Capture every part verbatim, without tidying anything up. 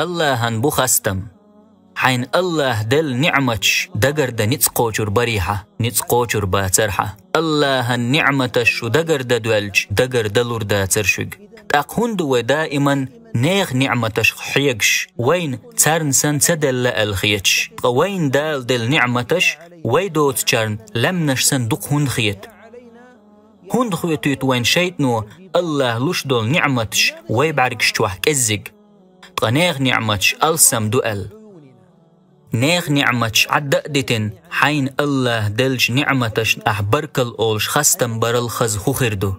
Аллахьан бу хастам. Хьайна Аллахь делла ниӀматаш дагарда ницкъ кхочур барий хьа, ницкъ кхочур бацар хьа. Аллахьан ниӀматаш шу дагарда доьлча, дагардалур дацар шуьга. ТӀаккха хӀунда вай даиман нехан ниӀматашка хьегаш, вайна царна санна ца делла аьлла хеташ? Ткъа вайна Дала делла ниӀматаш вай доцучарна лаьмнаш санна дукха хӀунда хета? ХӀунда хоьтуьйту вайна шайтӀано Аллахь луш долу ниӀматаш вай бӀаьргаш чохь кӀеззиг, ткъа нехан ниӀматаш алсам ду аьлла? Нехан ниӀматаш Ӏадда а дитина, хьайна Аллахь деллачу ниӀматашна ахь баркалла олуш хастам барал хаза хӀун хир ду?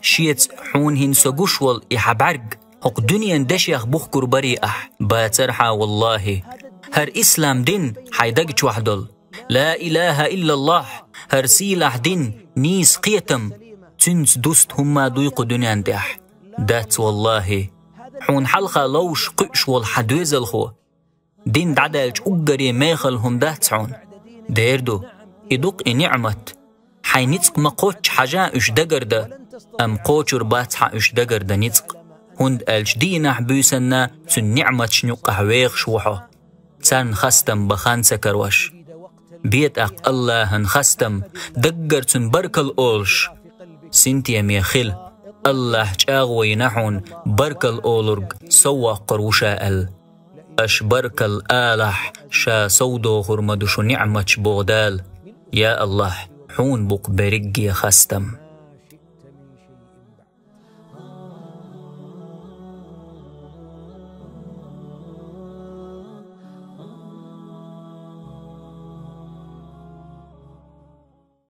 Шеца хьуна хӀинца со гуш волу и хьан бӀаьрг хӀокху дуьненан дешех бухкур барий ахь, бацар хьа, валлахӀи. ХӀара ислам дин хьайн даг чохь долу. Ла илаха иллаллахӀ, хӀара сийлахь дин, нийса кхетам, цуьнца дуста хӀумма дуй кху дуьнен тӀехь? Дац, валлахӀи. Хьуна хьалха ловш кхуьуш волу хьан доьзалхо, дин дӀадаьлча уггаре мехала хӀума дац хьуна? Дера ду, и ду-кх и ниӀмат. Хьайн ницкъ ма кхоччу хьажа уьш дагардан, амма кхочур бац хьан уьш дагардан ницкъ, хӀунда аьлча дийнахь буьйсанна цуьнан ниӀматашна юккъахь вехаш ву хьо. Царна хастам бан хан ца карош. Бе тӀаккха Аллахьан хастам, даггара цунна баркалла олуш. Синтеме хила, Аллахь чӀагӀо йина хьуна баркалла олург сов воккхур ву ша аьлла. Аша баркалла алахь, ша сов дохур ма ду шу ниӀматаш, боху Дала. Я Аллахь, хьуна бу-кх берриге хастам.